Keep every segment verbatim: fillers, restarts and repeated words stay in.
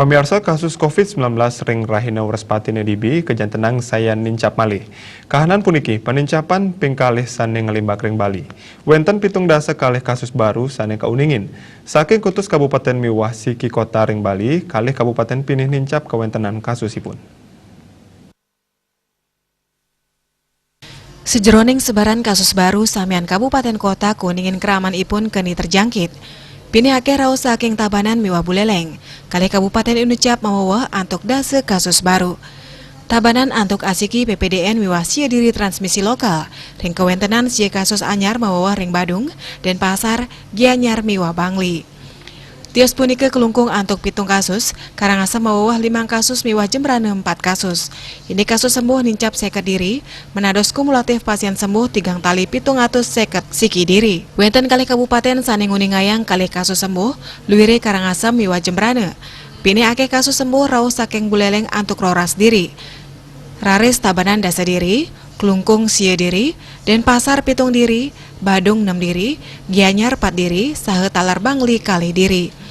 Pamiarsa, kasus covid sembilan belas ring rahina Wrespatine dibi kajantenang sayan nincap malih. Kahanan puniki panincapan ping kalih sane nglimbak ring Bali. Wenten pitung dasa kalih kasus baru sane kauningin. Saking kutus kabupaten miwah siki kota ring Bali, kalih kabupaten pinih nincap kawentenan kasusipun. Sajeroning sebaran kasus baru, samian kabupaten kota kauningin kramanipun keni terjangkit. Pinih akeh rauh saking Tabanan miwah Buleleng. Kalih kabupaten inucap maweweh antuk dasa kasus baru. Tabanan antuk asiki P P D N miwah sia diri transmisi lokal. Ring kawentenan sia kasus anyar maweweh ring Badung, Denpasar, Gianyar miwah Bangli. Tios punika Klungkung antuk pitung kasus, Karangasem maweweh limang kasus miwah Jembrana empat kasus. Indik kasus sembuh nincap seket diri, menados kumulatif pasien sembuh tigang tali pitung atus seket siki diri. Wenten kalih kabupaten sane nguningayang kalih kasus sembuh, luire Karangasem miwah Jembrana. Pinih akeh kasus sembuh rauh saking Buleleng antuk roras diri. Raris Tabanan dasa diri, Klungkung sia diri, Denpasar pitung diri, Badung nem diri, Gianyar pat diri, saha taler Bangli kalih diri.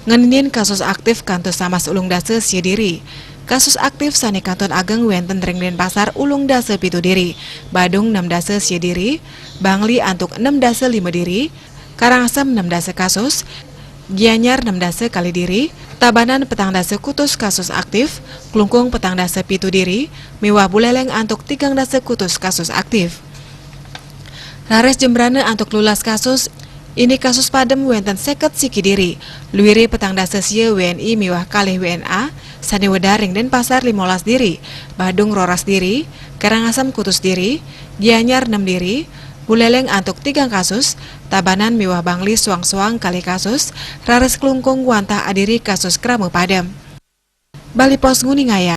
Ngeninin kasus aktif kantos samas ulung dasa sia diri. Kasus aktif sane kantun ageng wenten ring Denpasar ulung dasa pitu diri, Badung nem dasa sia diri, Bangli antuk nem dasa lima diri, Karangasem nem dasa kasus, Gianyar nem dasa kalih diri, Tabanan petang dasa kutus kasus aktif, Klungkung petang dasa pitu diri, miwah Buleleng antuk tigang dasa kutus kasus aktif. Raris Jembrana antuk lulas kasus, indik kasus padem wenten seket siki diri, luire petang dasa sia W N I miwah kalih W N A, sane wedar ring Denpasar limolas diri, Badung roras diri, Karangasem kutus diri, Gianyar nem diri, Buleleng antuk tigang kasus, Tabanan miwah Bangli soang-soang kalih kasus, raris Klungkung wantah adiri kasus krama padem. Bali Post nguningayang.